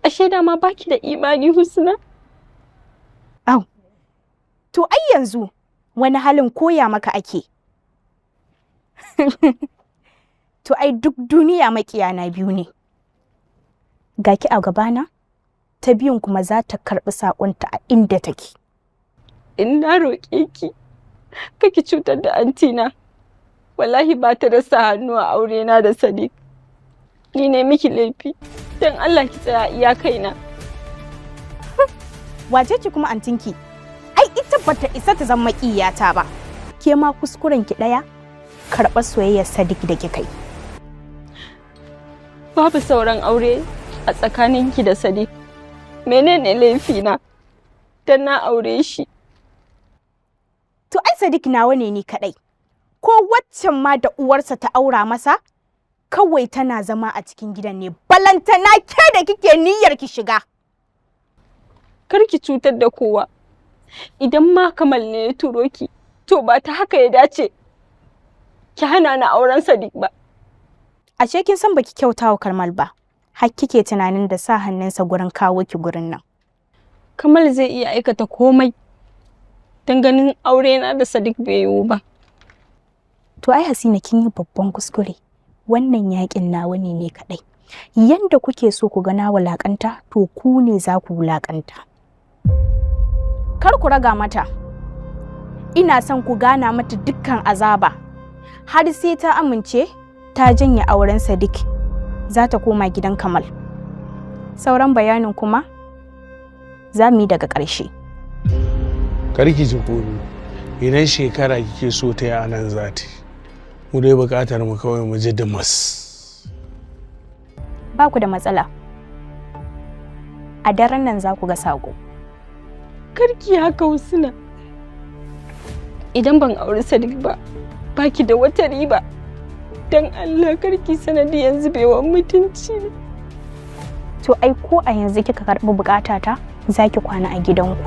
Ashe dama baki da imani, Husna. Au. To ai yanzu wani halin koya maka ake. To ai duk duniya maƙiyana biyu ne. Ga ki a gabana, ta biyun kuma za ta karɓi saƙonta a inda take. In na roƙe ki, kake cutar da antina. Wallahi ba ta da sa hannu a aurena da Sadiq. Ni ne miki laifi. Don Allah ki tsaya iya kaina. Wace ce kuma antinki? Ai ita bata isa ta zama maƙiyata ba. Ke ma kuskuren ki ɗaya, karɓar soyayyar Sadiq da kika yi. Babu sauran aure a tsakaninki da Sadiq. Menene laifina? Dan na aure shi. To ai Sadiq nawa ne ni kaɗai. Ko waccan ma da uwarsa ta aura masa, kawai tana zama a cikin gidan ne. Balantana ke da kike niyyar ki shiga. Kar ki cutar da kowa. Idan ma Kamal ne ya turo ki, to ba ta haka ya dace ki hana ni auren Sadiq ba. Ashe kin san baki kyauta wa Kamal ba. Har kike tunanin da sa hannunsa gurin kawo ki gurin nan. Kamal zai iya aikata komai don ganin aurena da Sadiq bai yiwu ba. To ai Hasina kin yi babban kuskure. Wannan yakin nawa ne ne kadai. Yanda kuke so ku ga na wulakanta, to ku ne za ku wulakanta. Kar ku raga mata. Ina son ku gana mata dukkan azaba. Har sai ta amince ta janye auren Sadiq. Za ta koma gidan Kamal. Sauran bayanin kuma za mu yi daga ƙarshe. Karki ji komi. Idan shekara kike so ta yi a nan za ta yi. Mu dai buƙatar mu kawai mu ji dimas. Ba ku da matsala. A daren nan za ku ga saƙo. Karki haka, Husna. Idan ban auri Sadiq ba, baki da wata riba. Don Allah karki sanadiyan zubewar mutunci na. To ai ko a yanzu kika karɓi buƙatata, za ki kwana a gidanku.